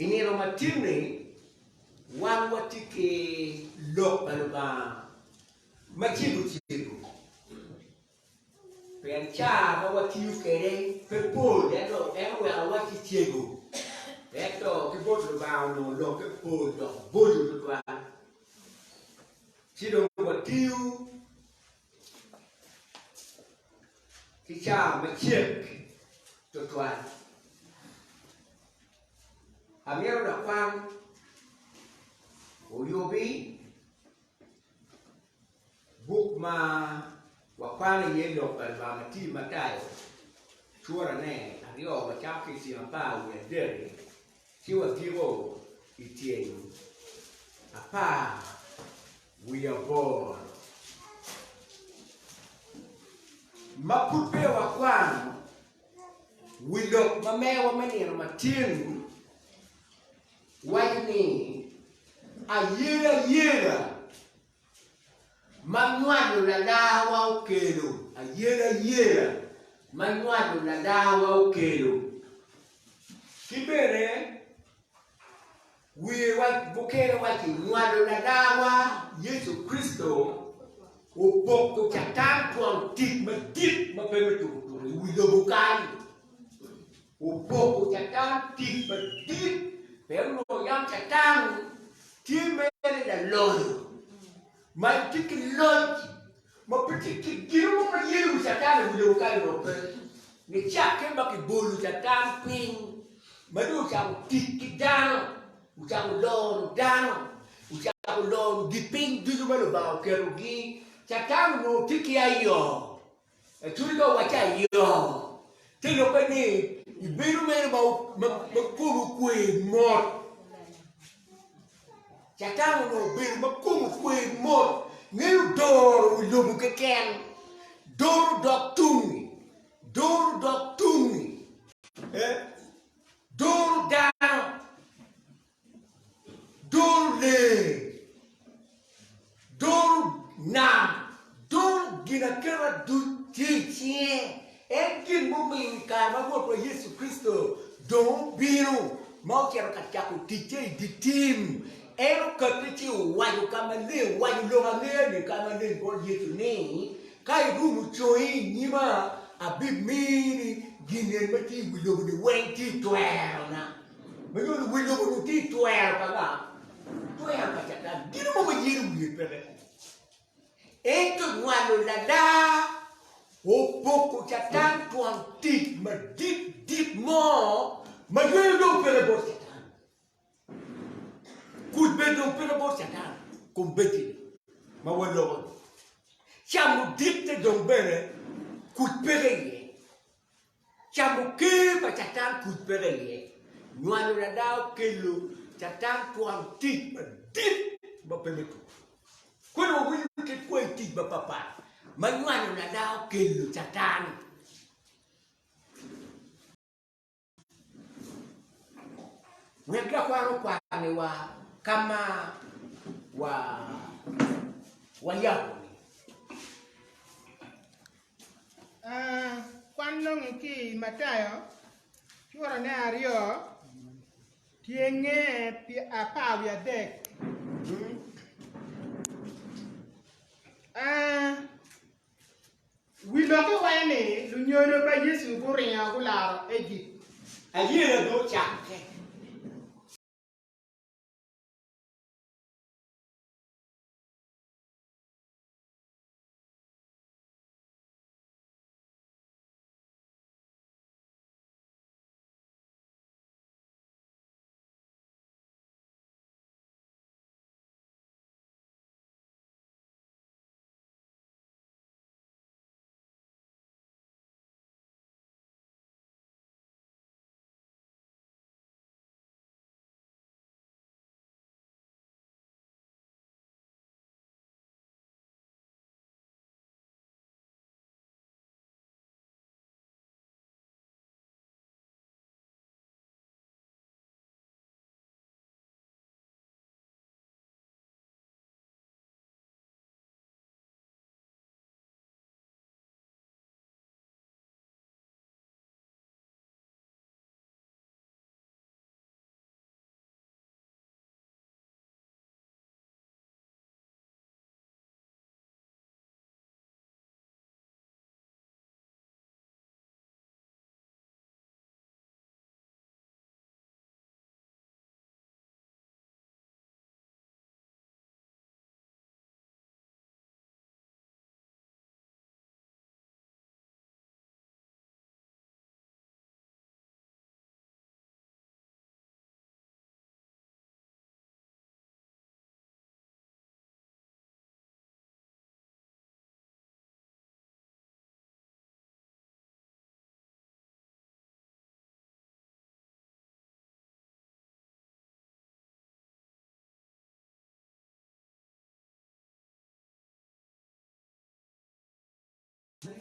I nino ma tin-ni, wan watye ki Lok pa Lubanga macego cego, pien caa ma watiyo kwede pe pol ento en oweko awacci cego, ento ki bot Lubanga onongo lokke pol dok boco tutwal. Ci dong watiyo ki caa macek tutwal. Amito lakwan oyubi buk ma wakwano iye lok pa Lubanga ma tye i Matayo curane aryo wacako ki i tyeng apar wiye adek-ki ci wagiko i tyeng apar wiye aboro. Ma pud peya wakwano wi lok ma mewa me nino matin waco ni ayelayela ma nywalo lalarwa okelo, ayelayela ma nywalo lalarwa okelo ki bene Wiye mukene waci nywalo Ladawa Yecu Kricito opoko Catan twon tic madit ma pe me tuko tuko i wi lobo kany. Opoko Catan tic madit pien onongo yam Catan tye mere laloyo ma tye ki loc ma pe tye ki gin mo ma yelo wi Catan i wi lobo kany onongo pe. Nicakke ma kibolo Catan piny, ma dong ocako tic ki dano, ocako loro dano, ocako loro gipiny ducu ma Lubanga oketogi, Catan onongo tye ki ayo. Ecwiny ka owacci ayo, te lokke ni ibedo mere ma komi okwe mot. Catan onongo obedo ma kome okwe mot, ngeyo doro wi lobo keken, doro dok tungi, doro dok tungi, doro dano, doro lee, Doro nam, doro ginaketa duc tye i cinge. En gin mumiyo i kare ma Rwotwa Yecu Kricito dong obino ma ocito ka cako ticce i dye tim, en okatti ci owaco ka maleng, owaco lok angeya-ni ka maleng bot Yecu ni, Ka irumo congi i nyima, abimini gin en ma tye i wi lobo-ni weng tye i twerona. Ma nyuto ni wi lobo-ni tye i twero pa nga? Twero pa Catan. Gin mo ma yelo wiye peke. Ento nywalo ladar opoko Catan twon tic madit dit mo ma yweyo dong peke bot Catan. Kuc bene dong peke bot Catan kombeddi-ni ma waloko-ni. Camo ditte dong bene kuc peke iye. Camo ker pa Catan kuc peke iye. Nywalo lada okelo Catan twon tic madit ma pe me tuko. Koni wawinyo kit kwai tic mapatpat ma nywalo lada okelo Catan. Wek lakwar okwaniwa ka ma wayabo-ni. Kwan nonge ki i Matayo curane aryo tyenge apar wiye adek. Wi lokke waco ni lunyodo pa Yecu guringo gularo Ejipt. Ayela dong ocakke.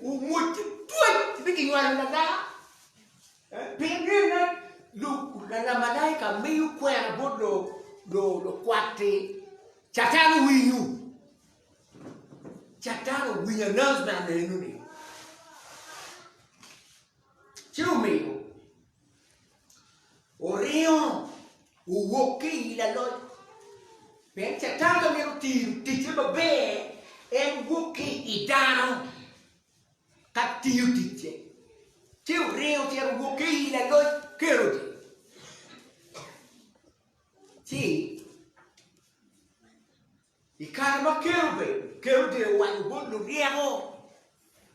Omwoc ki twoc ni kinywalo lalaa. Pien ngene lamalaika miyo kwena bot lukwat-ti, Catan owinyo. Catan owinyo announcement eno-ni. Ci omiyo oringo owok ki i laloc. Pien Catan ka mito tiyo ticce maber, en wok ki i dano ka tiyo ticce. Ci oringo ocito owok ki i laloc Kerode. Ci i kare ma Kerode owaco bot luryeko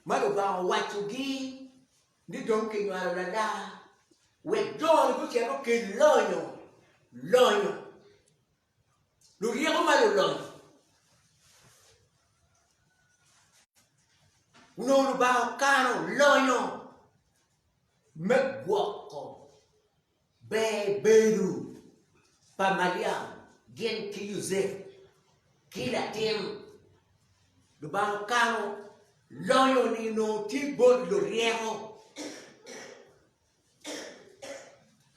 ma Lubanga owacogi ni dong kinywalo lalaa wek jo-ni gucit gukel lonyo, lonyo, luryeko ma lulonyo. Onongo Lubanga okano lonyo me gwoko Ber bedo pa Maliam gin ki Yucepu ki latin Lubanga okano lonyo-ni onongo tye bot luryeko.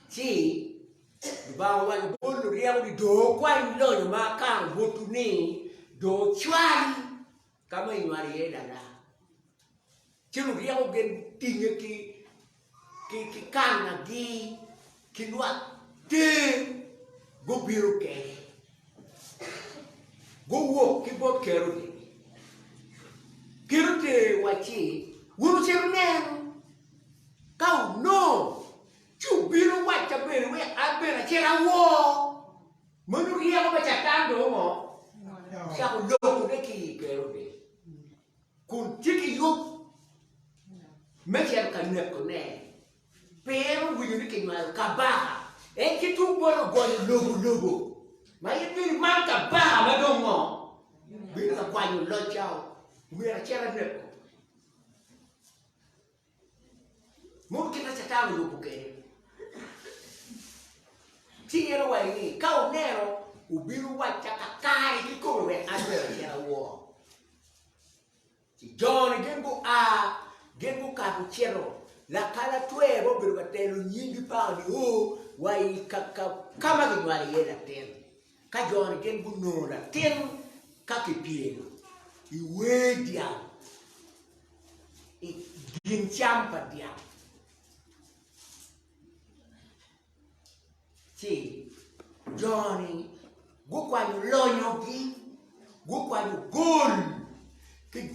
Ci Lubanga owaco bot luryeko ni, 'Dong wukwany lonyo ma akano botwu-ni, dong wucwal ka ma inywalo iye lala. Ci luryeko gin gutinge ki kanagi ki lwak ter gubino kwede, guwok ki bot Kerode. Kerode owacci, Wun wucito wuneno, ka wunongo ci wubino wuwacca bene wek an bene acit awor. Meno ryeko pa Catan dong ongo? Ocako lokone ki i Kerode. kun tye ki yub me cito ka nekone, pe en owinyo ni kinywalo kabaka. En ki tung bote ogonyo lobo lobo ma in bene man kabaka ma dong ngo bino ka kwanyo locca myero acit aneko. Mono kit ma Catan oyubo kwede. Ci en owaco ni, Ka wuneno, wubino wacca kakare kikome wek an bene acit awor. Ci jo-ni gin gua, gin gukato cito lakalatwer ma obedo ka telo nyimgi paka nio wa i ka ma kinywalo iye latin. Ka jo-ni gin gunongo latin ka kipyelo i wer dyang, i gin cam pa dyang, ci jo-ni gukwanyo lonyogi, gukwanyo gol ki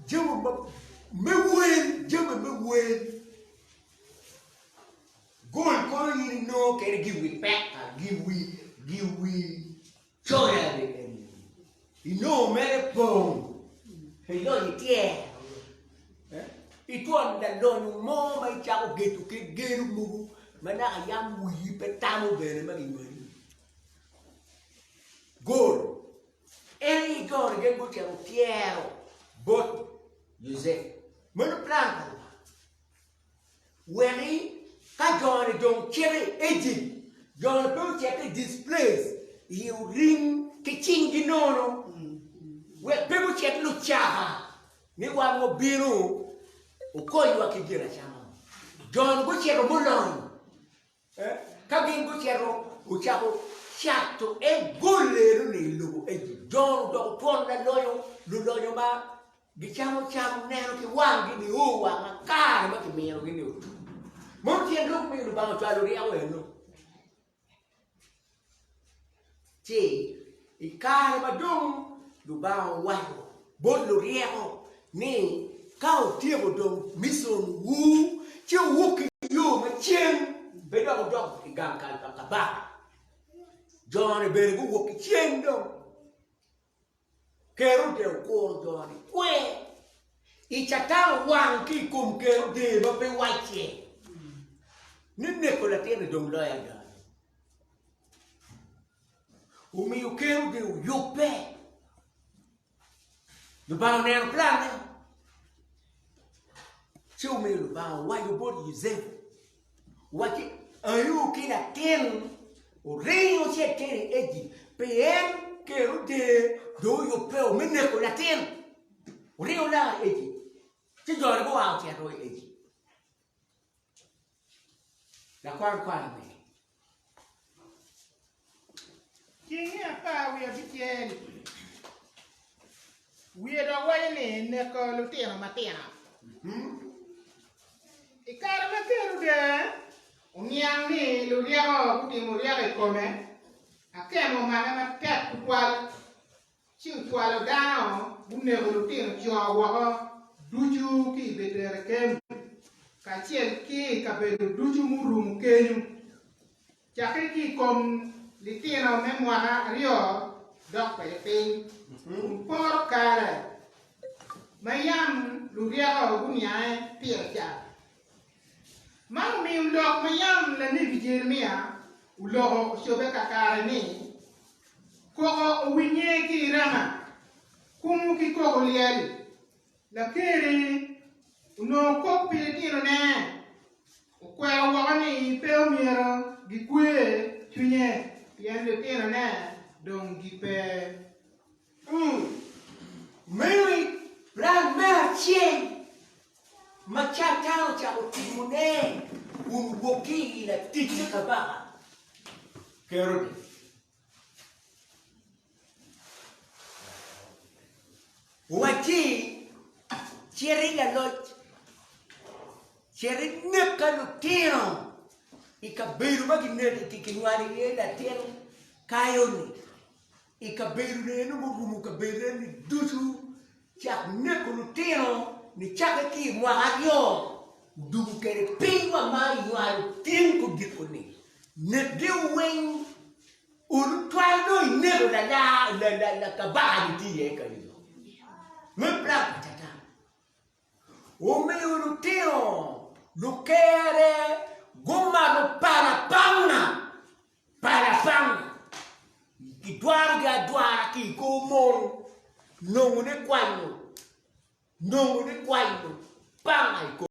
jami me wel, jami me wel. Gol kono in inongo kede giwi peka, giwi giwi coya ni eni inongo mere pong ilonyo ityero itwon lalonyo mo ma icako gedo ki gedo mogo ma naka yam wiyi pe tamo bene ma ginywali. Gol en aye jo-ni gin gucito tyero bot Yucepu. Meno plan pa Lubanga. Weki ka jo-ni dong cito i Ejipt, jo-ni pe ocit i displace i oring ki cinggi nono, wek pe gucit lucaka ni wan wabino wukonywa ki ginacama mo. Jo-ni gucito mulony, ka gin gucito ocako cato en gol eno-ni i lobo Ejipt, jo-ni odoko twon lalonyo, lulonyo ma Gicamo cam neno ki wanggi nio wa ma kare ma kiminogi-ni otum. Mono tyen lok miyo Lubanga ocwalo ryeko eno. Ci i kare ma dong Lubanga owaco bot luryeko ni ka wutyeko dong miconwu ci wuwok ki yo ma cen pe dok wudok i gang kal pa kabaka. Jo-ni bene guwok ki cen dong. Kerode okuro jo-ni kwer. I Catan owang ki i kom Kerode ma pe wacce ni neko latin-ni dong loyo ada. Omiyo Kerode oyubbe. Lubanga oneno planne ci omiyo Lubanga owaco bot Yucepu Wacci, Ayu ki latin, wuring wucit kede i Ejipt, pien Kerode dong oyubbeo me neko latin. Wuring wulak i Ejipt. Ci jo-ni gua ocito i Ejipt. Lakwan kwano mege. Ceng-nge 16, wiye dok waco ni neko lutino matino. I kare ma Kerode oniang ni luryeko gutimo ryeko i kome, akemo omake matek tutwal, ci ocwalo dano guneko lutino co woko ducu ki i Beterekem kacel ki i kabedo ducu murumo kenyu. Cakke ki i kom litino me mwaka aryo dok kwede piny, kun poro kare ma yam luryeko guniange pire ca. Man omiyo lok ma yam lanebi Jeremia oloko ocobbe kakare ni, Koko owinnye ki i Rama, kumu ki koko lyel. Lakeri onongo kok pi litinone, okwero woko ni pe omyero gikwe cwinye pien litinone dong gipe. Meno i plan me acel ma Catan ocako timone kun wok ki i laticce kabaka Kerode. Owacci, Cit i laloc, cit inekka lutino i kabedo ma kinywalo iye latin kayo-ni, i kabedo-ni eno murumo kabedo-ni ducu, cak neko lutino nicakke ki i mwaka aryo odwogo kwede piny wa ma inywalo tin kudiko-ni, nekgi weng. Olu twal dong ineko kabaka-ni tye iye kenyo do. Me plan pa Catan. Omiyo lutino lukere gumato pala panga, pala panga, gidwarogi adwara ki i kor mon, nongo ni kwanyo, nongo ni kwanyo panga i kor.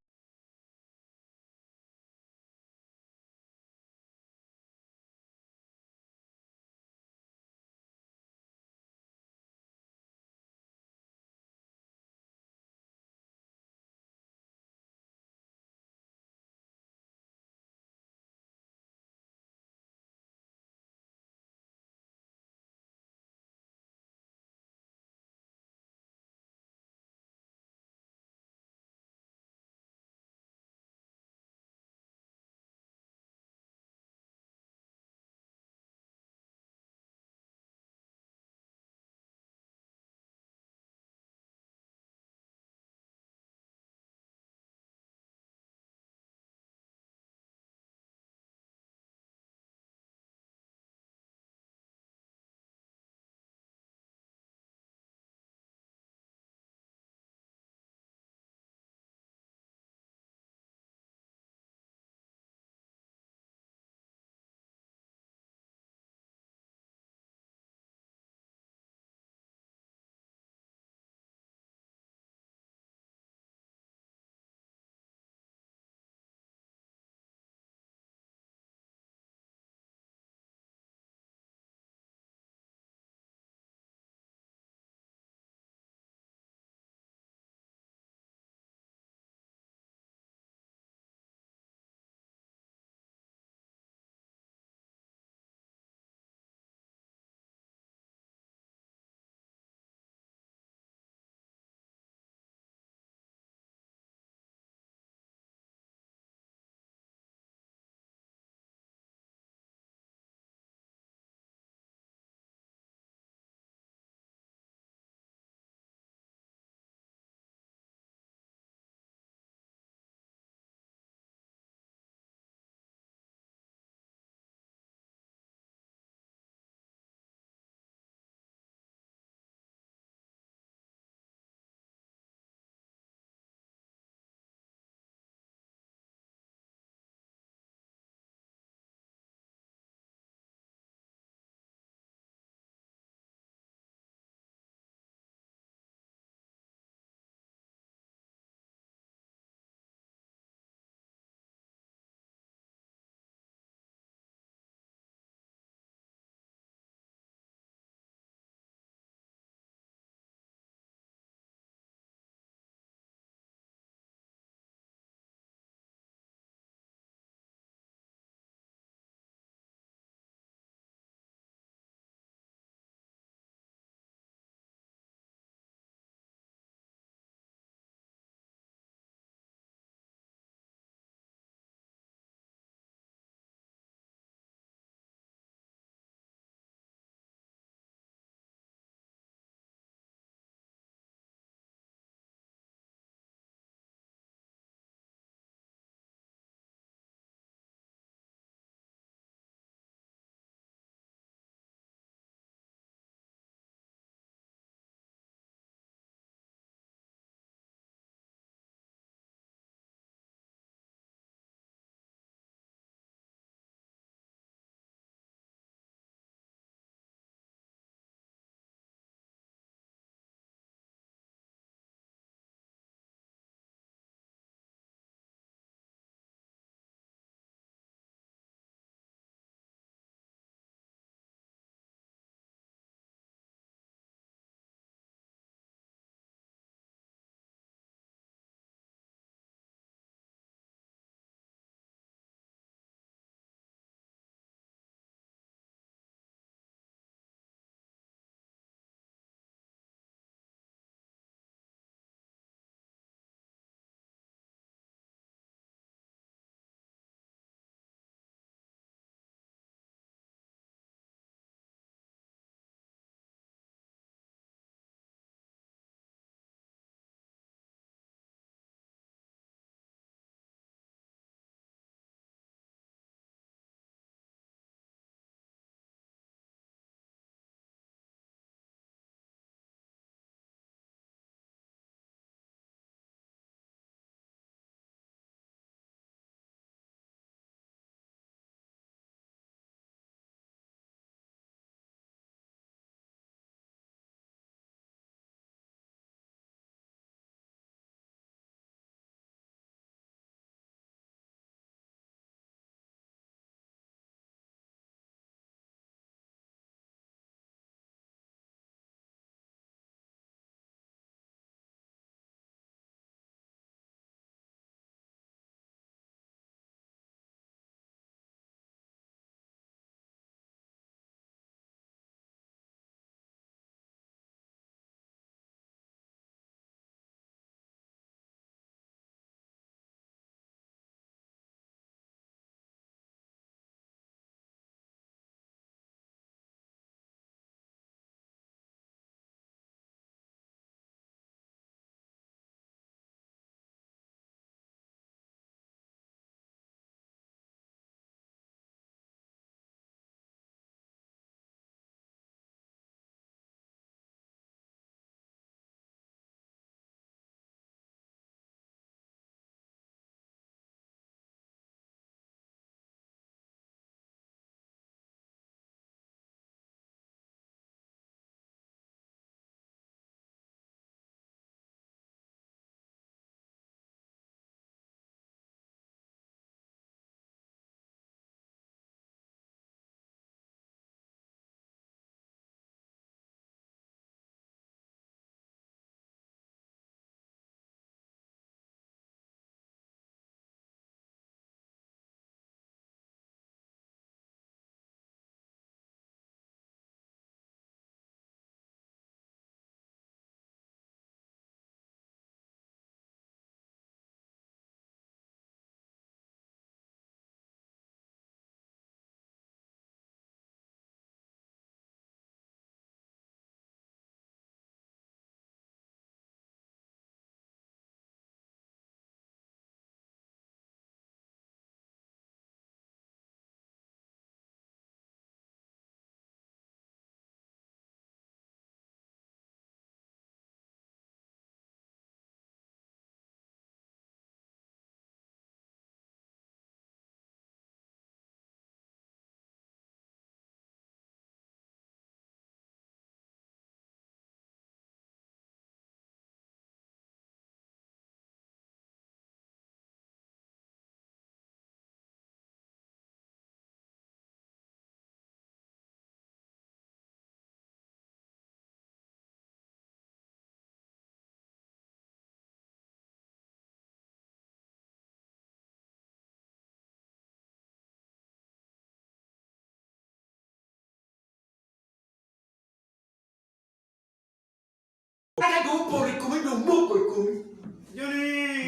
Ka dong opoto i komi dong moko i komi.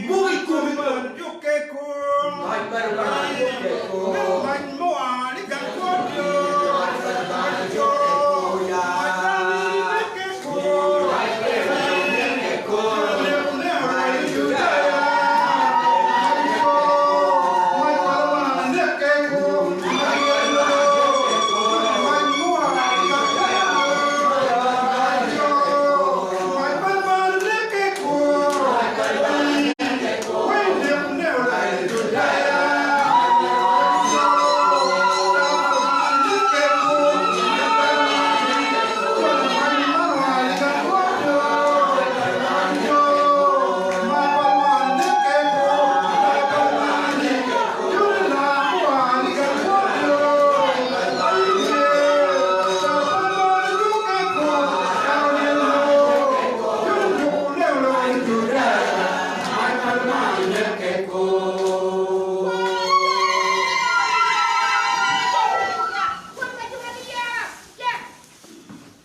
Moko i komi dong. Mac pa Lubanga jukke kom. Mac pa Lubanga jukke kom ya. Mac pa Lubanga jukke kom. Mac Judaya. Mac pa Lubanga jukke kom. Mac Judaya.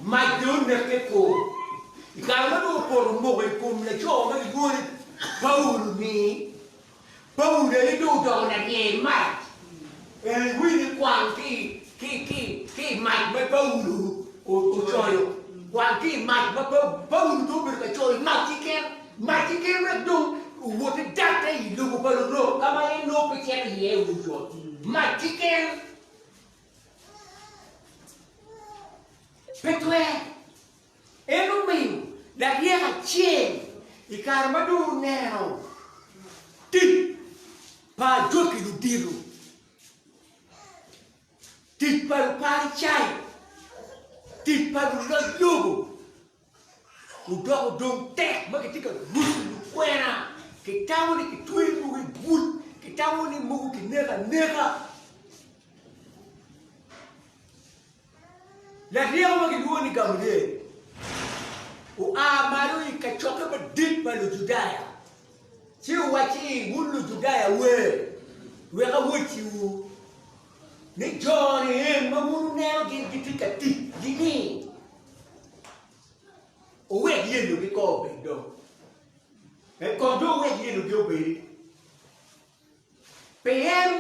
Mac dong oneke kwo. I kare ma dong opoto omoko i kom laco ma kilwongo ni Paulo-ni, Paulo aye dong odoko larye mac. Iwinyo kwang ki i mac ma Paulo ocoyo, kwang ki i mac ma Paulo dong obedo ka coyo mac keken, mac keken wek dong owot edatte i lobo pa lurok ka ma en nongo pe cito iye oyotoyot, mac keken. Pe twer. En omiyo laryek acel i kare ma dong oneno tic pa ajwaki ludito, tic pa Luparicayo, tic pa luloc lobo odoko dong tek ma kitye ka ruco lukwena, kitamo ni kitweyo mogo i buc, kitamo ni mogo kineko aneka. Laryeko ma kilwongo ni Gamaliel oa malo i kacokke madit pa Lujudaya ci owacci, Wun Lujudaya wer, wek awacciwu ni jo-ni en ma wun wuneno gin gitye ka ticgi-ni, wuwek yelogi kong obed dong, kong dong wuwek yelogi obedi. Pien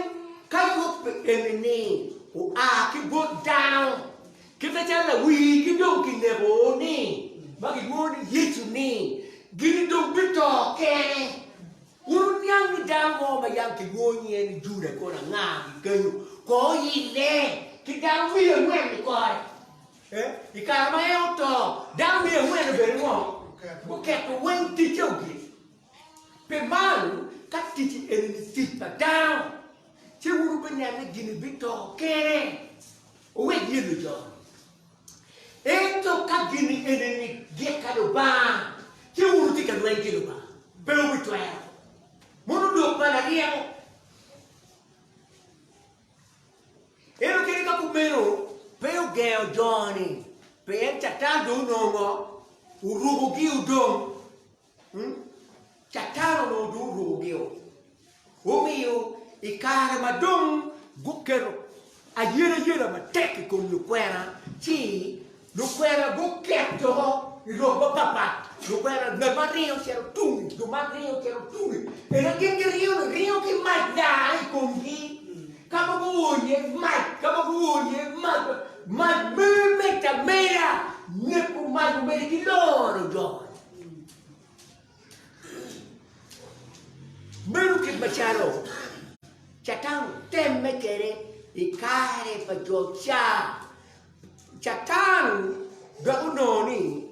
ka yub eni-ni oa ki bot dano, kit macalo lawii ki dong kineko-ni ma gilwongo ni Yecu-ni, gin dong bito kene. Wun wuniang ni dano mo ma yam kilwongo nyinge ni Juda kono anga-gi kenyo, kong oyille ki dano miya angwen i kore. I kare ma en oto, dano miya angwen obedo ngo? Guketo weng ticce ogik. Pi man, ka tic eni-ni tic pa dano, ci wun wubineno ni gin-ni bito kene, wuwek yelo jo-ni. Ento ka gin eni-ni gik ka Lubanga, ci wun wutye ka lweny ki Lubanga, pe wubitwero. Mono lok pa laryeko. Ento kadi ka kumeno, pe ogengo jo-ni, pien Catan dong onongo orukogi odong. Catan onongo dong orukogi-o. Omiyo i kare ma dong guketo ayelayela matek i kom lukwena, ci lukwena guketo i rok mapatpat. Lukwena, ngat ma ringo cito tungi, jo ma ringo cito tungi, ento gin giringo-ni ringo ki mac larre i komgi, ka ma guo iye mac, ka ma guo iye mac, mac mer medde ameda, neko mac omedo ki loro jo. Meno kit macalo Catan otemme kwede i kare pa jo ca. Catan dok onongo ni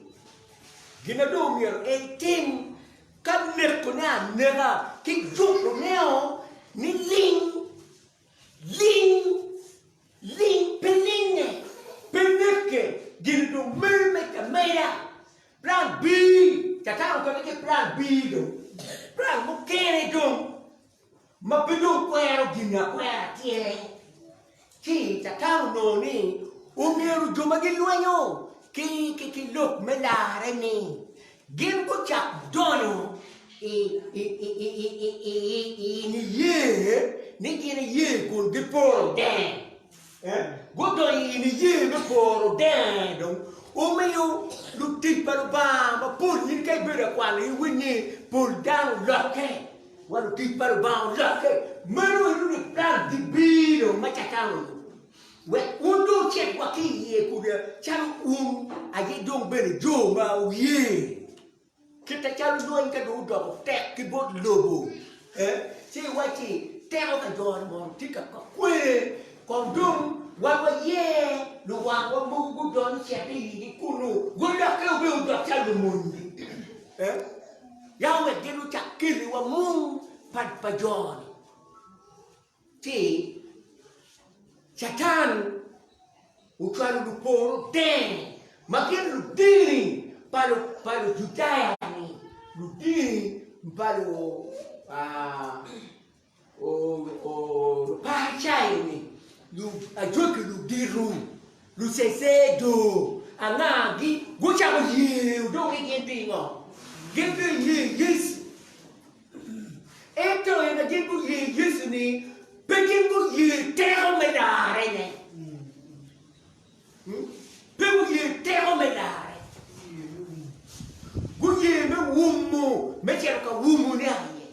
gin ma dong myero etim ka nekone aneka ki jukoneo ni ling ling Ling pe linge, pe nekke, gin dong meri medde ameda. Plan B, Catan okemme ki plan B dong, plan mukene dong ma pe dong kwero gin akwera tyene. Ci Catan onongo ni omyero jo ma gilwenyo ki ki lok me larre-ni gin gucak donyo i niye ni gin iye kun giporo denge. Gudonyo i niye me poro denge dong. Omiyo lutic pa Lubanga mapol in ka ibedo akwano iwiny ni pol dano olokke wa lutic pa Lubanga olokke. Meno eno ni plan gibino ma Catan oyubo wek wun dong wucit wa ki iye kuca calo wun aye dong bene jo ma wuye. Kit macalo lweny ka dong odoko tek ki bot lobo, ci iwacci, 'Teko pa jo-ni mono tye ka kwe? Kong dong wan waye luwangwa mogo gudony ocit i igi kunnu, gulokke obed odok calo lumonygi, yam wek gin ocak keliwa mung pa jo-ni. Ci Catan ocwalo luporo deng ma gin ludini pa Lujudaya-ni, ludini pa Luparicayo-ni, ajwaki ludito, Lucesedo, angagi, gucako ye dong ni gin pingo? Gin pe ye Yecu. Ento i ma gin guye Yecu-ni, pe gin guye teko me larrene. Pe guye teko me larre. Guye me wumo, me cito ka wumone aye.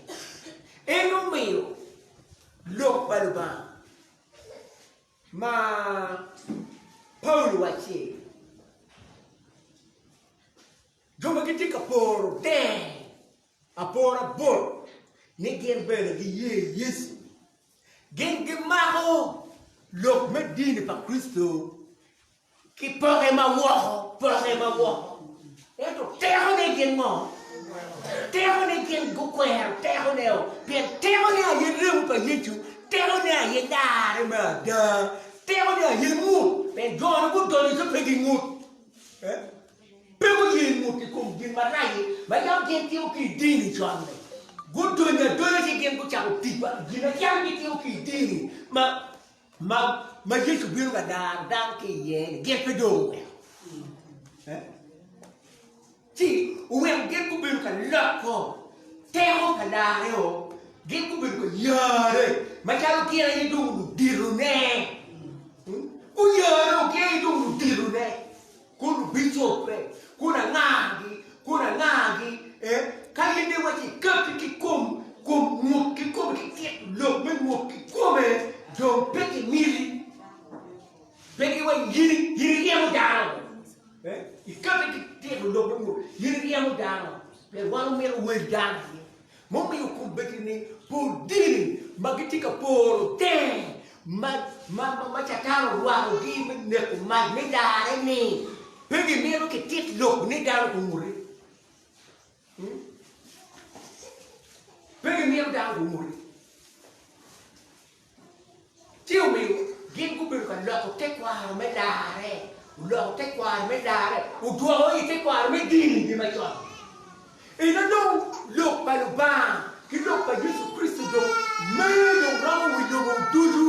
En omiyo lok pa Lubanga ma Paulo wacci, Jo ma gitye ka poro deng apora bot ni gin bene giye Yecu, gin gimako lok me dini pa Kricito ki poke ma woko, poke ma woko. Ento tekone gin ngo? Tekone gin gukwero tekone-o, pien tekone aye remo pa Yecu, tekone aye larre me ada, tekone aye ngut, pien jo-ni gudonyo ci pe gingut. Pe guye ngut i kom gin marac-ci ma yam gin timo ki i dini con-ni. Gudonyo adonya ci gin gucako tic wa gin ma yam gitimo ki i dini ma ma ma Yecu bino ka laro dano ki iye-ni, gin pe dong oweko. Ci oweko gin gubedo ka loko teko pa larre-o, gin gubedo ka yare macalo gin aye dong luditone. Guyare-o gin aye dong luditone. Kun lubicope, kun angagi, kun angagi, ee, ka in iwaco ikatti ki kom, kom ngut kikome ki tito lok me ngut kikome, dong pe kimiti. Pe giwaco in, in iryemo dano. Ee, ikatti ki tito lok me ngut, in iryemo dano. Pien wan wamito wel dano aye. Mumiyo kombeddi-ni pol dini ma gitye ka poro teng ma ma Catan orwakogi me neko mac me larre-ni pe gimito kitit lok ni dano gunguti. Pe gimito dano gunguti. Ci omiyo gin gubedo ka loko tekwaro me larre, oloko tekwaro me larre, odwoko i tekwaro me dinigi macon. Ento dong lok pa Lubanga ki lok pa Yecu Kricito dong mene dong romo wi lobo ducu,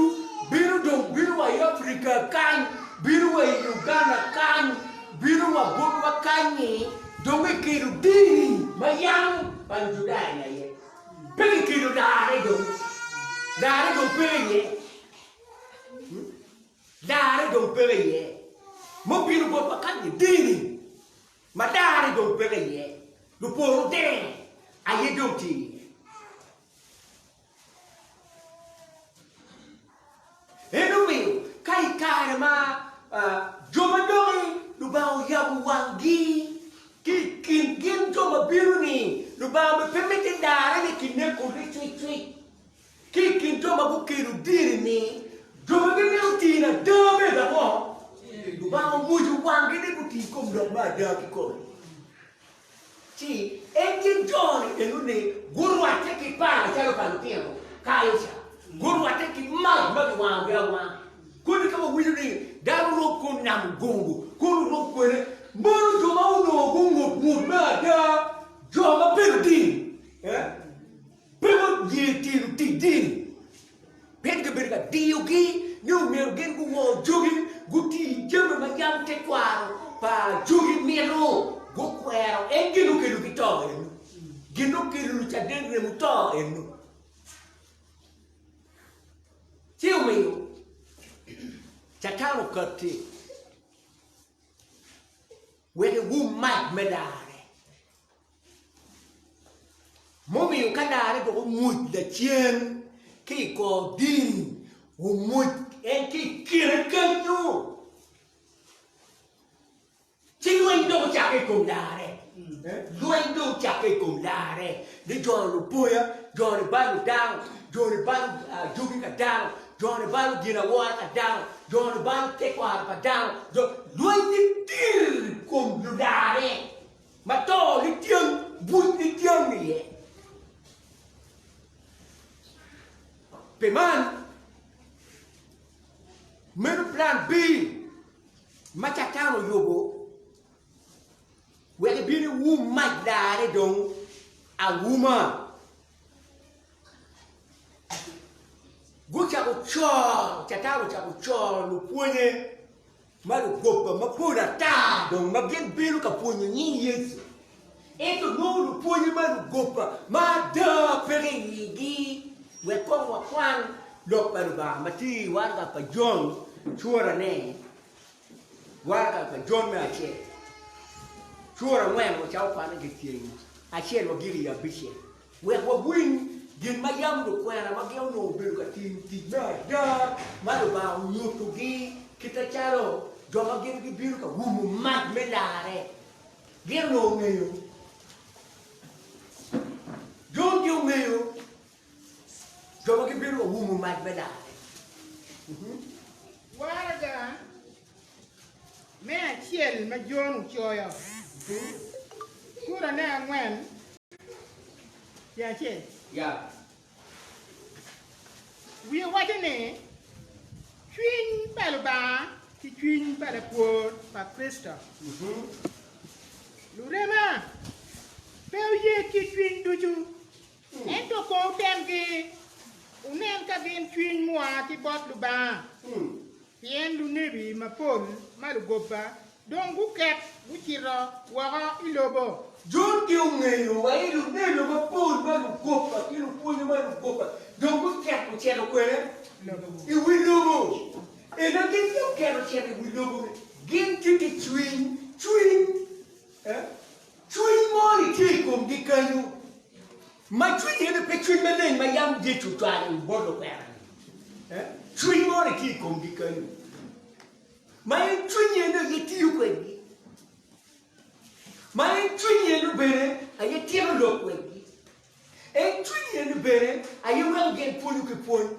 bino dong bino wa i Afrika kany, bino wa i Uganda kany, bino wa botwa kany-nyi, dong ekelo dini ma yam pa Lujudaya-ni aye. Pe kikelo larre dong. Larre dong pe iye. Larre dong peke iye. Mubino botwa kany-nyi dini ma larre dong peke iye, luporo deng aye dong tye iye. En omiyo ka i kare ma jo ma doki Lubanga oyabo wanggi ki i kin gin jo ma bino-ni, Lubanga bene pe miti larre ni kineko licwicwic. Ki i kin jo ma gukelo dini-ni, jo ma gimito tino ada bedo ango? Lubanga omuco wanggi ni guti i kom lok me ada kikome. Ci en gin jo-ni enoni gurwatte ki pala calo pa lutino kayo ca, gurwatte ki mac ma giwangogi awanga. Kodi ka wawinyo ni dano rok kun namo gungu, kun rok kwene, mono jo ma onongo gungut ngut me ada, jo ma pe ludini, pe guye tino tic dini. Pien kibedo ka diyogi ni omyero gin guwor jogi, guti jami ma yam tekwaro pa jogi mito, gukwero en gin okelo ki to eno, gin okelo lucaden remo to eno. Ci omiyo Catan okatti. Wek iwum mac me larre. Mumiyo ka larre dok omwoc lacen ki i kor dini, omwoc en ki i kine kenyo. Ci lweny dong ocakke i kom larre. Lweny dong ocakke i kom larre ni jo-ni lupoya, jo-ni balo dano, jo-ni balo jogi ka dano, jo-ni balo ginawora ka dano, jo-ni balo tekwaro pa dano. Lweny ni tir i kom lularre ma to ni tyeng, buc ni tyeng iye. Pi man, meno plan B. Ma Catan oyubo wek ebin ewum mac larre dong auma. Gucako coro, Catan ocako coro lupwonye ma lugoba mapol ata dong ma gin bino ka pwonyo nying Yecu. Ento nongo lupwonye ma lugoba ma ada peke i igi. Wek kong wakwan lok pa Lubanga ma tye i waraga pa Jon curane, waraga pa Jon me acel, cura angwen wacako kwane ki tyeng acel wagiko i abicel, wek wawiny gin ma yam lukwena ma gin onongo obedo ka tiyo tic me ada ma Lubanga onyutogi kite calo jo ma gin gibino ka wumo mac me larre. Gin onongo ngeyo. Jon tye ongeyo jo ma gibino ka wumo mac me larre. Waraga me acel ma Jon ocoyo, curane angwen, tyen acel. Wiye waco ni, Cwiny pa Lubanga ki cwiny pa lakwor pa Kricito. Lurema, pe wuye kit cwiny ducu, ento kong wutemgi, wunen ka gin cwiny mua ki bot Lubanga. Pien lunebi mapol ma lugoba dong guket gucito woko i lobo. Jon ki ongeyo wa i lunebi mapol ma lugoba ki lupwonye ma lugoba dong guket gucito kwene i wi lobo. Ento gin pe oket ocito i wi lobo-ni, gin tye ki cwiny, cwiny, cwiny mo-ni tye i komgi kenyo. Ma cwiny eno pe cwiny maleng ma yam Yecu ocwalo bot lukwena-ni. Cwiny mo-ni tye i komgi kenyo, ma en cwiny eno aye tiyo kwedgi, ma en cwiny eno bene aye tito lok kwedgi. En cwiny eni bene aye weko gin pwonyo ki pwony.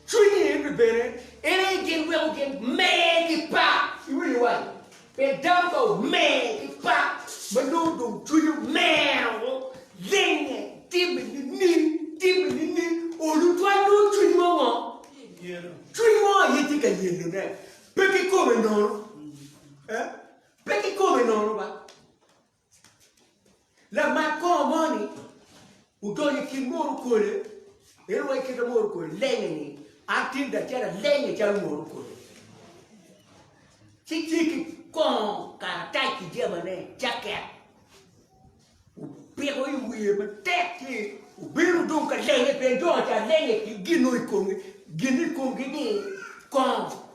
Cwiny eni bene en aye gin weko gin mer ki pak. Iwinyo waco? Pien dano ka omer ki pak ma nongo dong cwinye omer woko, lenge, timme nining, timme nining, olu twal nongo cwiny mo ngo? Cwiny mo aye tye ka yelone. Pe kikome nono. Eh? Pe kikome nono ba. Lamat kongo mo-ni odonyo i kin moro kole, en owaco kit ma moro kole lenye-ni, an tin dong acito alenye calo moro kole. Ci tye ki kongo karatac ki jamane, caket, opiko i wiye matek ci obino dong ka lenye pien jo ca lenye ki gin nongo i komgi, gin i komgi ni kongo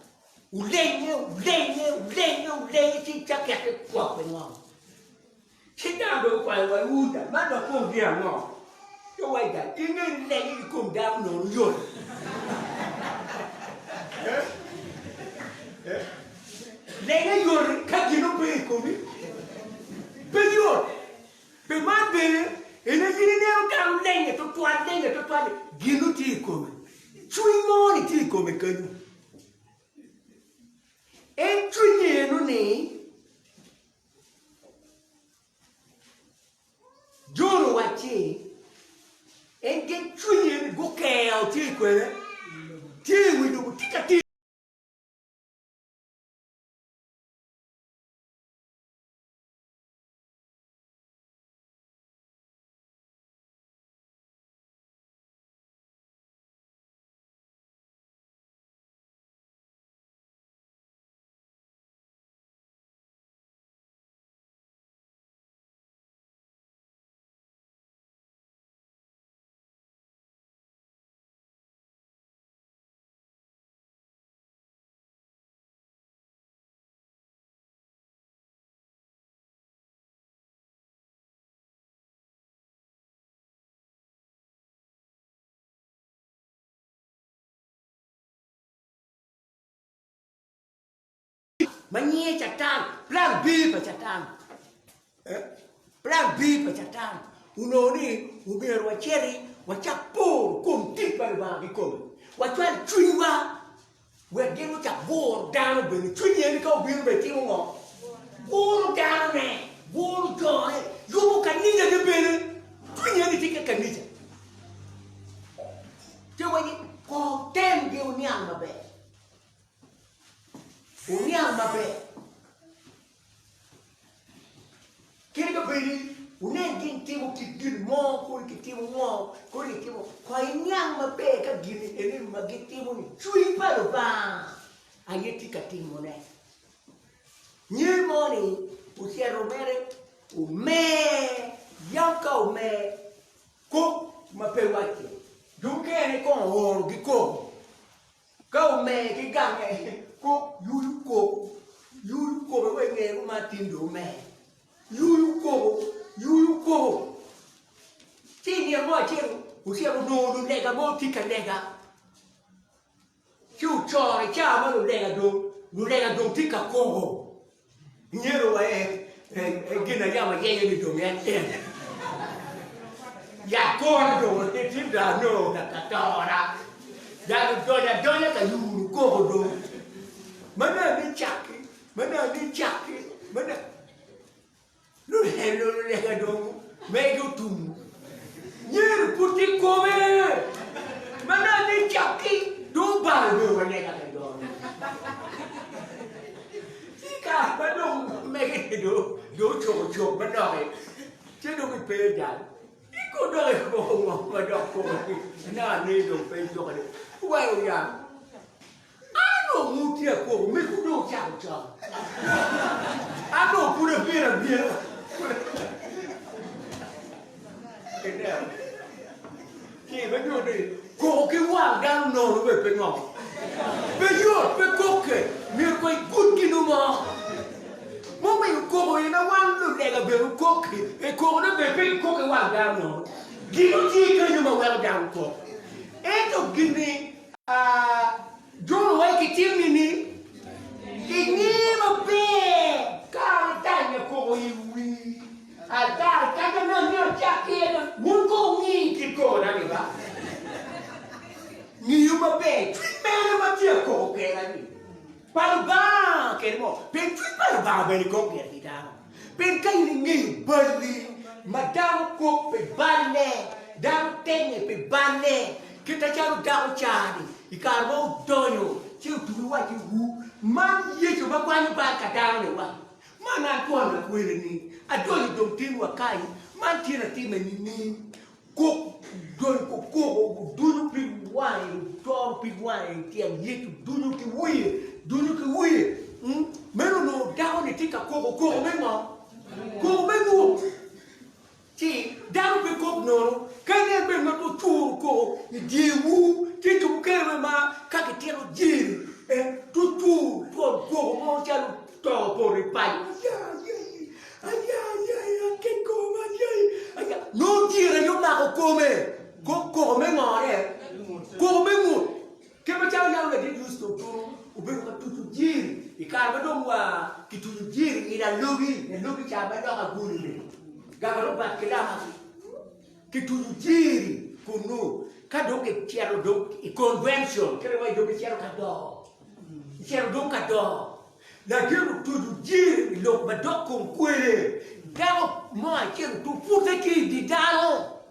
Wulenye, wulenye, wulenye, wulenye ci cakette kwok i ngom. Ci dano dong okwayo wa Yuda, man dok kong gin ango? Ci owaco da, inge ni lenye ki kom dano nono yot. Lenye yot ka gin ope i komi. Pe yot. Pi man bene, en aye ineno dano lenye twatwal, lenye twatwal, gin tye i kome. Cwiny mo ni tye i kome kenyo. En cwinye eno ni Jon owacci en gin cwinye ni gukeo tye kwene tye i wi lobo tye ka tic. ma nyinge Catan, plan B pa Catan. Plan B pa Catan onongo ni omyero waciti wacak poro kom tic pa Lubanga kikome, wacwal cwinywa wek gin gucak guro dano bene. Cwiny eni ka obino bene timo ngo? Guro danone, guro jone, yubo kanicane bene. Cwiny eni tye ki kanica. Ci waci kong temgi wuniang maber, wuniang maber. Kadi ka bed ni wunen gin timo kit gin mo, kodi kitimo ngo, kodi kitimo, kong iniang maber ka gin eni ma gitimo-ni cwiny pa Lubanga aye tye ka timone. Nyer mo-ni ocito mere omer, yam ka omer kok ma pe wacce, jo mukene kong oorogi koko. Ka omer ki gange, kok yuyo koko, yuyo koko wek inge ni man tin dong omer. Yuyo koko, yuyo koko. Ci i nino mo acel ocito onongo lulega mo tye ka lega, ci ocoro i caa ma lulega dong, lulega dong tye ka koko. Myero wa e gin a yam ayenyo ni dong en en. Yat kore dong tye da nongo ka tora. Yat odonyo adonya ka yuru koko dong. Mana ni cakki, mana ni cakki, mana Lulega dong mege otum. Nyero pud tye kome. Ma nongo ni cakki dong obalo bedo wa lega ka dong. Ci kare ma dong mege ni dong dong ocoko cok manok-ki ci dong ipe jal. Iko dok ikoko ngo ma dok koko nongo ni dong pe ijuko ni wai oya. An onongo tye akoko, mego dong ocako con. An dong pud abino abina. Ineno? Ci ma nyuto ni koko ki wang dano nono bene pe ngo? Pe yot, pe kokke. Myero kong igud gin mo. Mumiyo koko in awang lulega bene okokki, e kokone bene pe gikok ki wang dano nono. Gin tye kenyo ma weko dano kok. Ento gin-ni Jon owaco ki tim ni ni, Inge maber ka atanya koko i wi altar kanya me amiyo acak ki en, wun kong wungi kit kokona ni ba. Ngiyo maber cwiny mene ma tye akoko keda ni pa Lubanga kede mo, pien cwiny pa Lubanga bene kok gire ki dano. Pien ka in ingeyo balli ma dano kok pi balle, dano tenge pi balle, kit acalo dako ca-ni i kare ma odonyo ci otugi wacci, Wu, man Yecu ma kwanyo bal ka dano-ni wa? Man an twon akwele-ni, adonyo dong tin wa kany, man tyen atime nining? Kok dong koko odunyo pig wange, otoro pig wange i tyen Yecu, dunyo ki wiye, dunyo ki wiye. Meno onongo dako-ni tye ka koko koko me ngo? Koko me ngut. Ci dano pe kok nono. Ka inen bene ngat ocuro koko i dyewor, tye jo mukene bene ma ka gitito jiri, to cur twon koko mo calo to opoto i paco. Nongo dyere aye omako kome, koko me ngone, koko me ngut. Kit macalo yam ladit Yusto Otunu obedo ka tuco jiri i kare ma dong wa kituco jiri i lalogi, lalogi ca ma dok agulu-ni, ganga Robert ki Lamaki, kituco jiri kunnu ka dong kicito dong i convention, kit ma dong gicito ka doo, gicito dong ka doo. Latin otuco jiri i lok madok kom kwele, dako mo acel otupute ki i dye dano,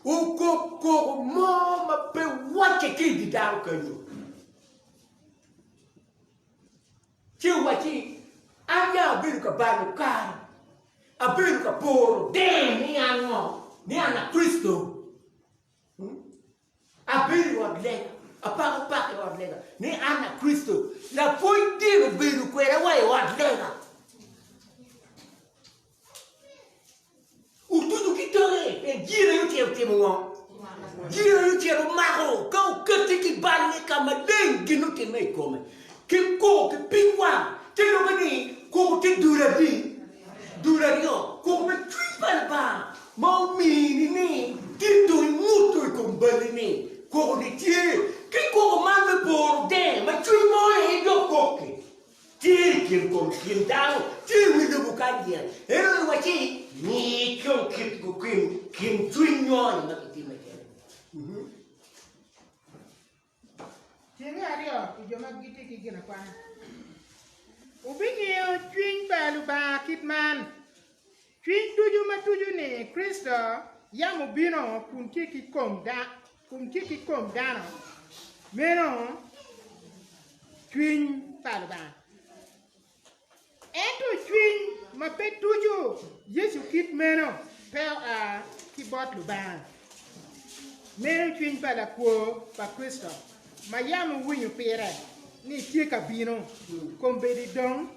okok koko mo ma pe wacce ki i dye dano kenyo. Ci owacci, An yam abedo ka balo kare, abedo ka poro ding ni an ngo? Ni an Lakricito. Abedo i ot lega, apako pak i ot lega ni an a Kricito. Lapwony dini obedo kweda wa i ot lega. Otuco ki toke pien jiri aye ocito timo ngo? Jiri aye ocito omako ka okette ki balle ka maleng gin otimme i kome. Ki koko ki pig wang te lubbe ni koko tye dul adi? Dul aryo, koko me cwiny pa Lubanga ma omini ni tito inguto i kom balli ni koko-ni tye, ki koko man me poro deng ma cwiny mo aye dok kok-ki. kin kom kin dano tye i wi lobo kany gire. En oye wacci, Ngi kong kit kin cwiny nyo-ni ma kitime kwede. Tyeng me aryo pi jo ma gitye ki ginakwana. Wubingiyo cwiny pa Lubanga kit man, Cwiny ducu ma tuco ni Kricito yam obino kun tye ki kom dano, meno cwiny pa Lubanga. Ento cwiny ma pe tuco Yecu kit meno pe oa ki bot Lubanga. Meno cwiny pa lakwor pa Kricito ma yam wuwinyo pire ni tye ka bino, kombeddi dong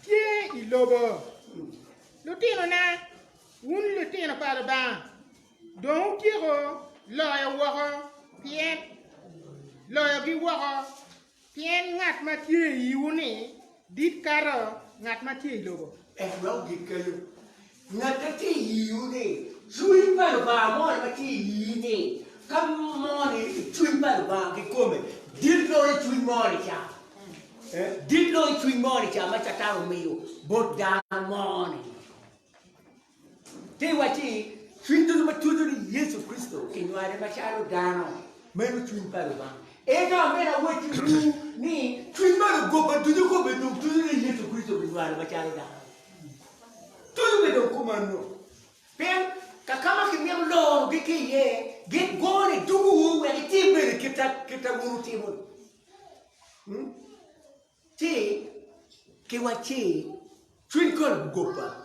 tye i lobo. Lutinona, wun litino pa Lubanga, dong wutyeko loyo woko pien loyogi woko. Pien ngat ma tye i iwu-ni dit kato ngat ma tye i lobo. Ento wek ogik kenyo, ngat ma tye i iwu-ni, cwiny pa Lubanga moni ma tye i iyi-ni, ka moni cwiny pa Lubanga kikome dit loyo cwiny moni ca, dit loyo cwiny moni ca ma Catan omiyo bot dano moni. Te iwacci, Cwiny ducu ma tuco ni Yecu Kricito kinywale macalo dano, meno cwiny pa Lubanga. Ento amito awacciwu ni cwiny ma lugoba ducu kome dong tuco ni Yecu Kricito kinywalo macalo dano. Tuco be dong kumano. Pien kaka ma kimito lorogi ki iye, gigone dugowu wek itim bene kit a wun wutimo-ni. Ci kiwacci, Cwiny kono goba.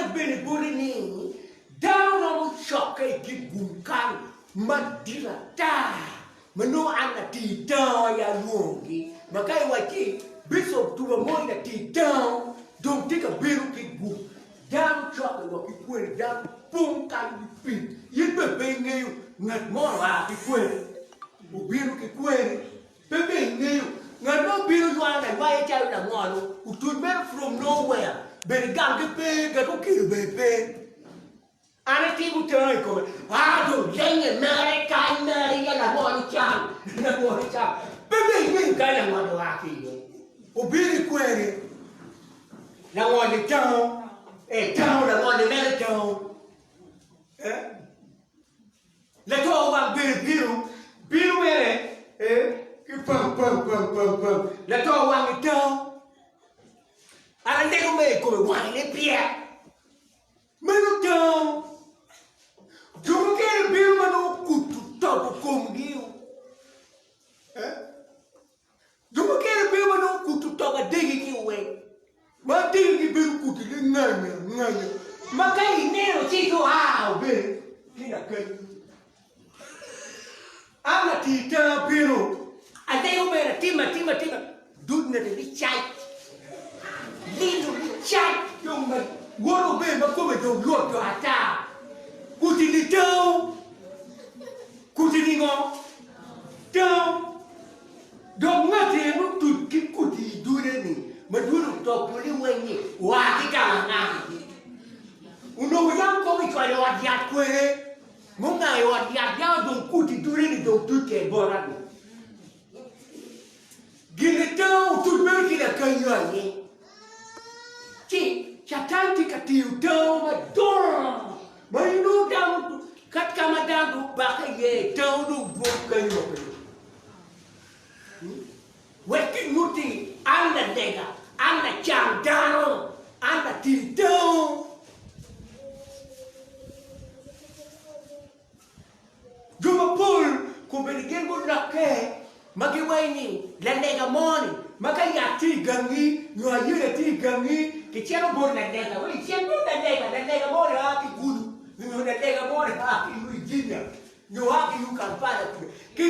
awac bene boti ni, dano romo cokke i dye gum kany madit ata ma nongo an latir tango aye alwongogi, ma ka iwacci Bicop tuba mo ni latir tango dong tye ka bino ki gum, dano cokke wa ki kwene, dano pong kany ki pii, in bene pe ingeyo ngat mo oa ki kwene, obino ki kwene. Pe bene ingeyo. Ngat ma obino ywano laywaya calo langolo, otuc mere from nowhere, bene ganggi pe, gat okelo bene pe. An atimo tango i kome, aa dong lenye mere kany mere ya langolo can, langolo can. Pe bene ingeyo kany langolo oa ki iye. Obino i kwene, langolo-ni tango, ee tango langolo-ni mere tango. Eh? Laco wang bene bino, bino mere ki pam pam pam pam pam. Laco wang itango, an alego mere i kome wange ni pyek. Meno tango. Jo mukene bino ma nongo kutu tobo komgi. Eh? Jo mukene bedo ma nongo kuto togo adegigi weng, ma adegigi bedo kuto linganya nganya, ma ka ineno ci oa obed ki lakany. An latir tanga abino, alego mere atima atima atima, dud nade licac, lino licac dong ma woto obed ma kome dong lwot dong ata, kuti litango, kuti ningo? Tango. Dok ngati en otuc ki koti i dune-ni ma dune otopo liweny-nyi oa ki ka ma ngamo-gi. Onongo yam kong icwalo i ot yat kwene, mungayo i ot yat yam dong koti dune-ni dong tuc kwede bota-ni. Gin itango otuc meno ki lakanyu aye. Ci Catan tye ka tiyo tango madongo ma inongo dano ka ka ma dano dong obake iye tango dong dwong kanyu ma pe. Wek kinyutti an lalega, an lacang dano, an latim tango. Jo mapol kombeddi gin gulokke ma giwaco ni lalega mo-ni ma ka yat tye i gangi nyo ayela tye i gangi kicito bot lalega wek icit bot lalega, lalega mo-ni a ki Gulu nyo lalega mo-ni a ki Virginia nyo a ki Kampala ki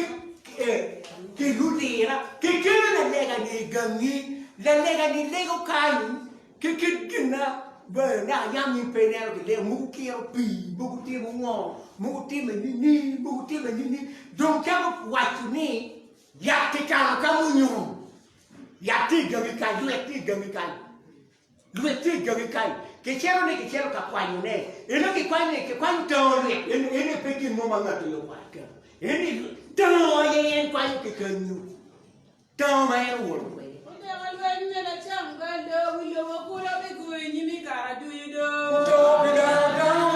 Lutira kikelo lalega-ni i gangi lalega-ni lego kany Ki kit ginna bene naka yam in pe ineno gilego, mogo kiro pii, mogo timo ngo, mogo time nining, mogo time nining, dong cako waco ni yat kicano ka munyom, yat tye i gangi kany, lwet tye i gangi kany, lwet tye i gangi kany, kicito ni kicito ka kwanyone, eno kikwanyo kikwanyo tango lwet, eno eno pe gin mo ma ngat aye okwanyo keno, eno tango aye en kwanyo ki kanyu. Tango ma en owoto kwede. Oteka lweny me lacam gal do, wi lobo kulu biguyo i nyimi kara ducu do. Pi laro dano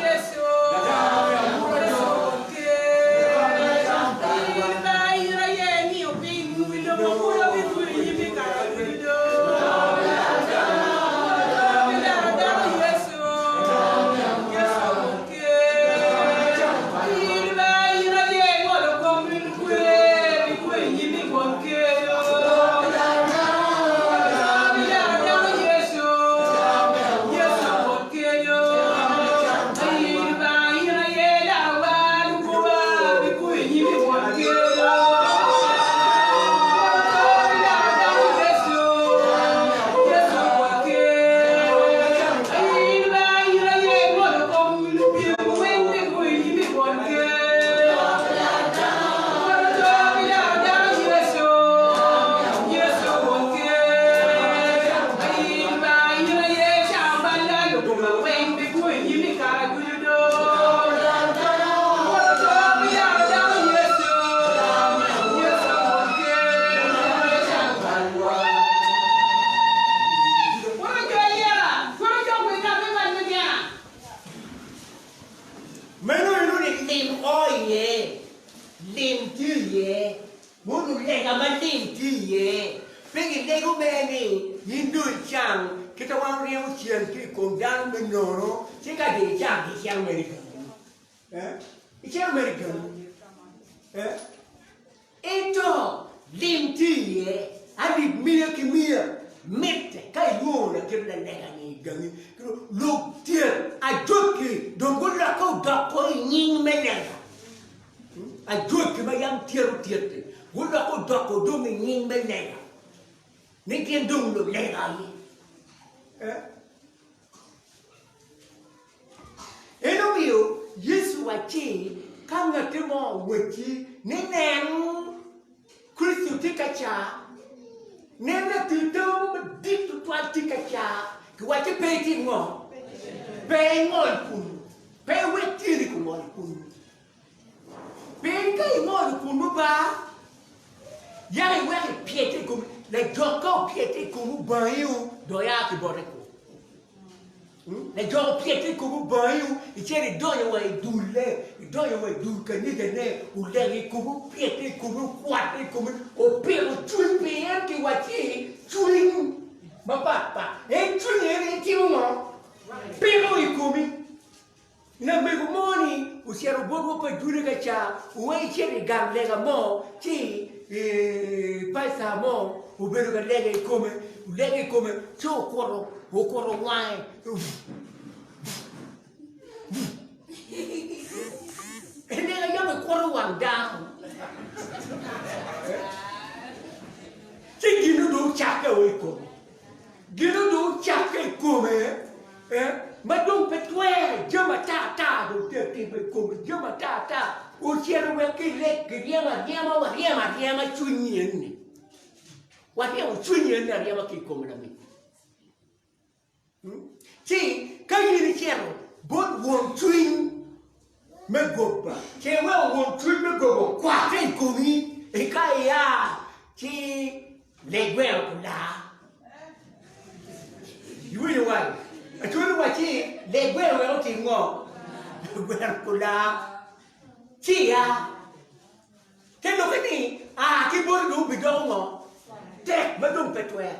Yecu, Yecu won ker. In Lubanga in aye ingio piny, wi lobo kulu biguyo i nyimi kara ducu do. Pi laro dano Yecu, Yecu won ker. Meno eno ni lim o iye, lim tye iye, mono lega ma lim tye iye. Pe gilego mere ni in dong icang kita wan oryemo cen ki i kom dano me nono ci ka dong icang icito mere i gangi. Eh? Icito mere i gangi. Eh? Ento lim tye iye, alip miya ki miya mitte ka ilwongo lakit lalega-ni. gangi. Lutyet ajwaki dong gulokke odoko i nying me lega. Ajwaki ma yam tyeto tyet-ti gulokke odoko dong i nying me lega, ni gin dong lulega aye. En omiyo Yecu wacci, Ka ngatti mo owacci ni, 'Nen, Kricito tye ka ca, nen latir mo madit twatwal tye ka ca, kiwacci pe itim ngo? Pe ingol kunnu, pe iwek tyeni kungol kunnu. Pien ka ingolo kunnu ba, yaka iweko ipyette i komi, lajok ka opyette i komi obangi-u, dong ia ki bote kwo. Lajok opyette i komi obangi-u, icito idonyo wa i dulle, idonyo wa i dul kanicane, olego i komi, opyette i komi, okwatte i komi, opito cwiny pi en kiwacci cwiny mapat pat. En cwiny en aye timo ngo? Pito i komi. Lamego mo-ni ocito botwa pa Juda ka ca, oweko ecito i gang lega mo, ci paca mo obedo ka lega i kome, olega i kome ci okuto okuto wange Lega yam ekuto wang dano ci gin-nu dong ocakke o i kome. Gin-nu dong ocakke i kome. Ma dong pe twere, jami ata ata dong tye atimo i kome, jami ata ata ocito wek kileg kiryem aryema, waryemo aryema cwinyi eni, waryemo cwinyi eni aryema ki i kom lamego. Ci ka in icito bot won cwiny me goba, ce iweko won cwiny me goba okwatte i komi, eka ia ci Leg gweno olar. Iwinyo wai? Acholi wacci leg gweno wek otim ngo? Gweno olar. Ci ia. Te lokke ni a ki boti dong obidoko ngo? Tek ma dong pe twere.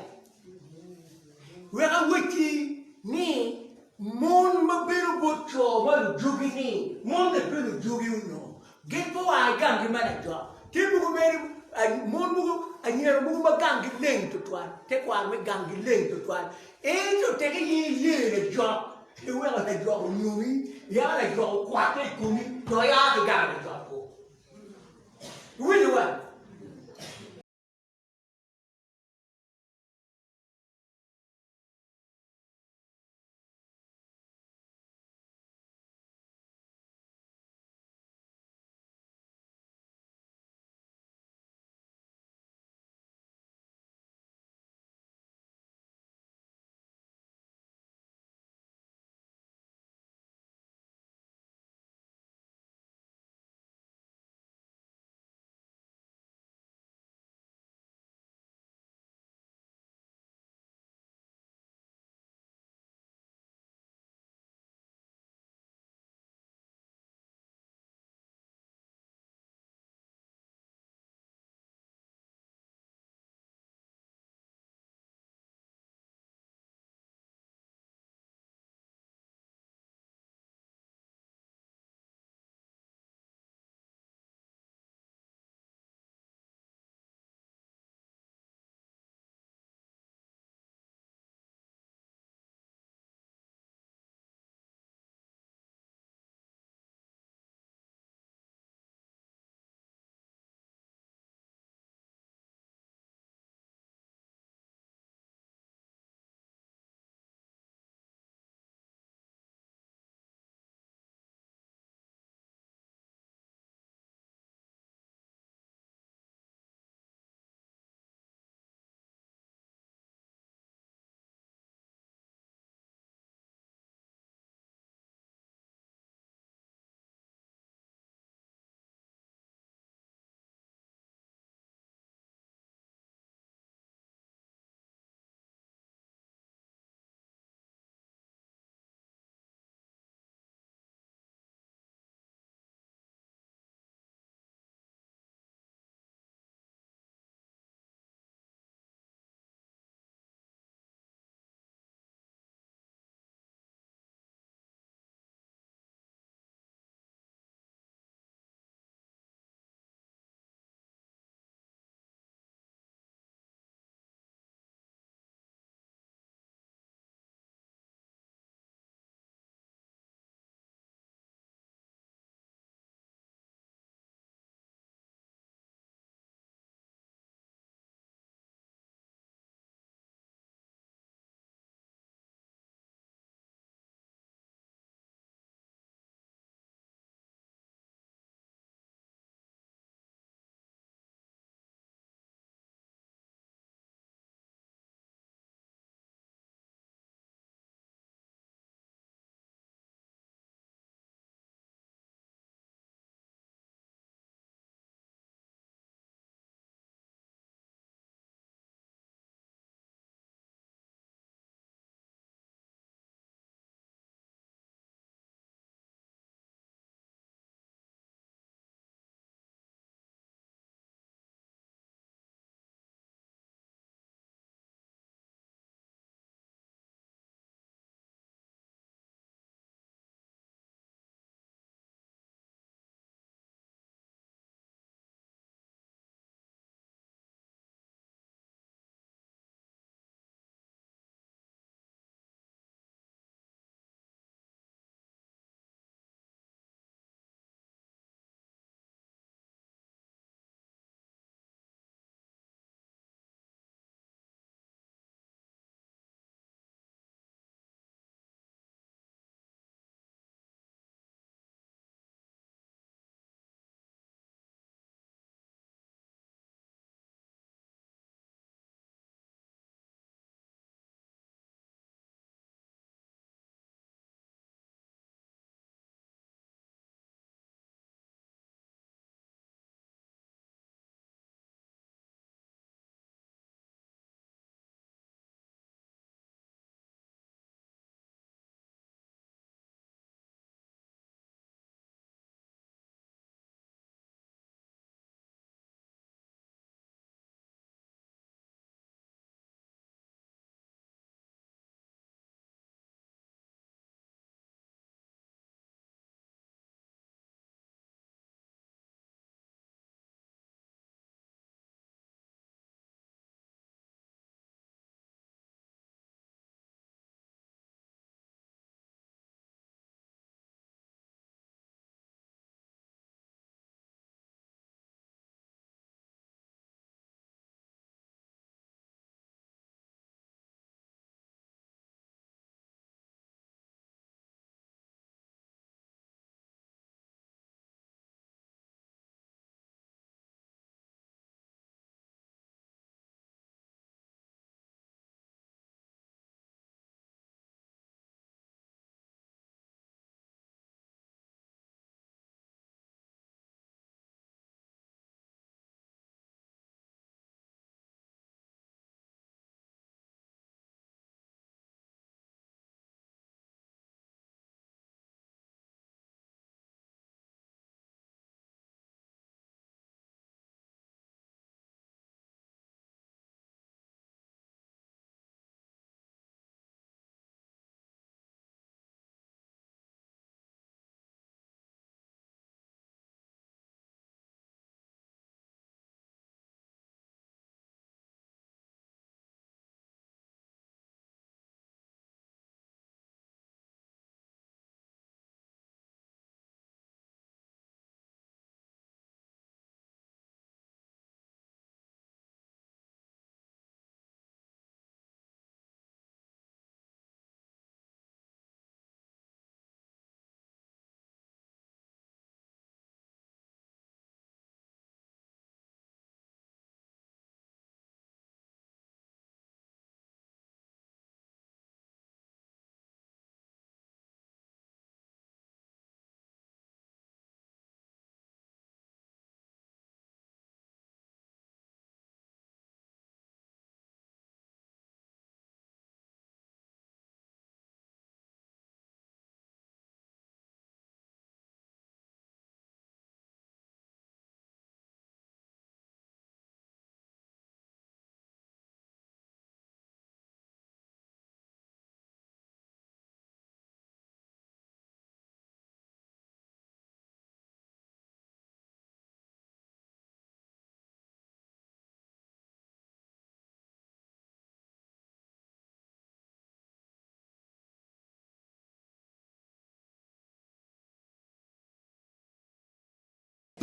Wek awacci ni mon ma bedo bot co ma lujogi-ni, mon-ni pe lujogi onyo Gin pe oa i ganggi ma lajok. Tye mogo mere, mon mogo, anyira mogo ma ganggi leng twatwal, tekwaro me ganggi leng twatwal. Ento teke in iye lajok, iweko lajok onyomi, yaka lajok okwatte i komi, to ia ki gang lajok-ku. Iwinyo wa?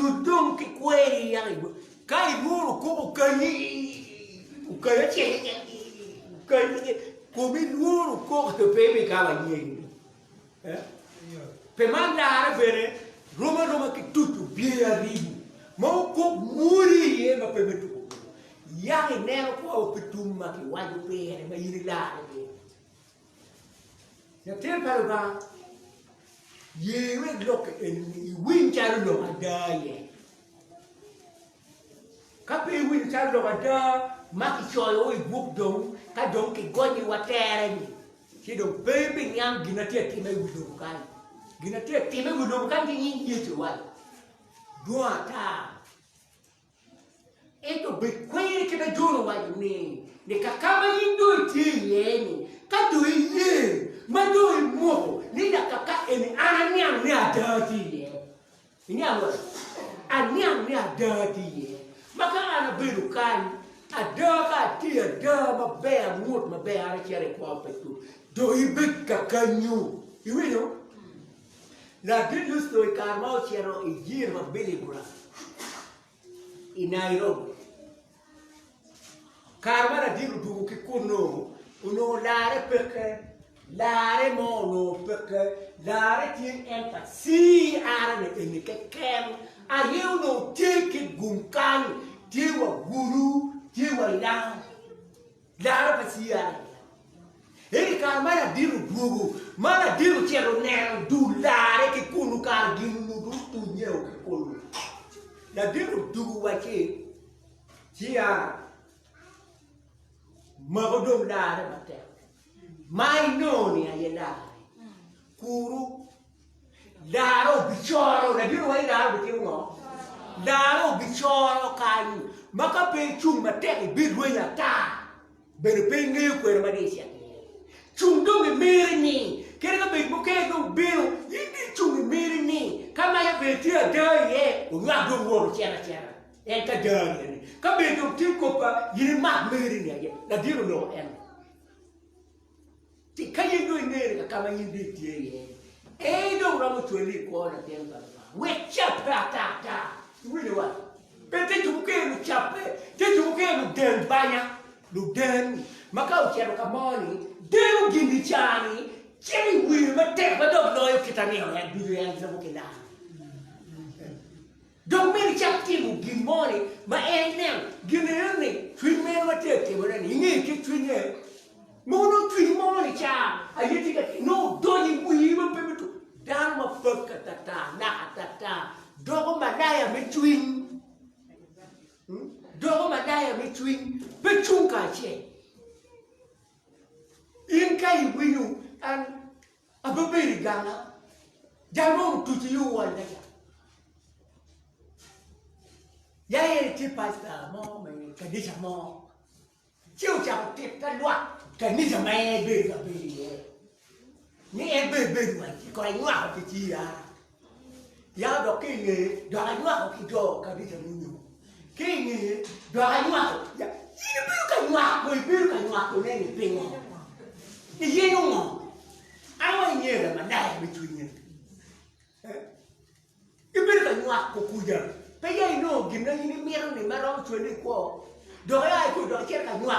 Tut dong ki kweri yaka i ka ilworo koko okanyi okanyi acel keken okanyi komi lworo koko pe ibikalo anyeni pe man larre bene rom aroma ki tuco bye aribo ma okok mwoli iye ma pe me tuko kede yaka ineno kwo pe tum ma kiwaco pire ma in ilarre pire. Latin pa Lubanga, ye wek lok eni iwiny calo lok ada aye. Ka pe iwinyo calo lok ada ma kicoyo i buk dong, ka dong kigonyiwa tere-ni, ci dong pe ibiniang gin ma tye ka timme i wi lobo kany. Gin ma tye ka timme i wi lobo kany ki nying Yecu waco dwong ata. Ento bed kweri kit ma Jon owaco ni, ni kaka ma in dong itye iye-ni, ka dong iye ma dong imoko ni lakaka eni an aniang ni ada tye iye. Iniang wa? Aniang ni ada tye iye. Ma ka an abedo kany, ada ka atye ada maber, angut maber, an acito i kwo pe tum. Dong ibed kakanyu. Iwinyo? Ladit Yusto i kare ma ocito i jiri pa Billy Graham i Nairobi, kare ma ladit odwogo ki kunnu, onongo larre peke, larre mo onongo peke, larre tye en pa CR-ni eni keken aye onongo tye ki gum kany, tye wa Gulu, tye wa i Lango. Laro pa CR. Ento i kare ma ladit odwogo, ma ladit ocito oneno dul larre ki kunu kare gin onongo dong otunyeo ki kunu. Ladit odwogo wacci, CR, mako dong larre matek. Ma inongo-ni aye larre. Kuru Laro obicoro, ladit owaco ni laro obitimo ngo? Laro obicoro kany ma ka pe icung matek ibirwenyo ata bene pe ingeyo kwene ma dong icito iye. Cung dong imiri ni kadi ka bed mukene dong bino in dong icung imiri ni ka maca bene tye ada iye onywak dong wot ocito acita en ka ada ni eni ka bed dong tye kop-pa in imak meri ni aye ladit oloko en. Ci ka in dong ingeyo ni ka ma in dong itye iye, en dong romo cwali i kwo latin pa Lubanga wek cabbe ata ata. Iwinyo wa? Pe tye jo mukene lucabbe, tye jo mukene luden banya, luden ma ka ocito ka mo ni deno gin i caa-ni cito i wiye matek ma dok loyo kit anino en ducu en romo ki laro. Dok myero icak timo gin mo-ni ma en ineno gin eno-ni, cwiny meno ma tye ka timone-ni, ingeyo kit cwinye. Mogo nongo cwiny mo-ni ca aye tye ka nongo odonyo i wii ma pe mito. Dano ma pag atata, lak atata, doko malaya me cwiny, doko malaya me cwiny, pe cung kacel. In ka iwinyo an Abebedo i ganga, jal mo otuc iye owalla ca. Ya en tye pasta mo me kanica mo, ci ocako titta lwak kanica ma en ebedo ka bedo iye, ni en bene ebedo wa ci kong enywako ki ci-ara. Ya dok ki i ngeye dok anywako ki jo kanica munyo. Ki i ngeye dok anywako. Ya, in ibedo ka nywako, ibedo ka nywakone ni pingo? Iyenyo ngo? An wa ingeyo lamalaya me cwinye. Eh? Ibedo ka nywako kuca. Pe ya inongo gin ma in imito ni ma romo cwali i kwo. Dok ia i kwo dok icito ka nywako.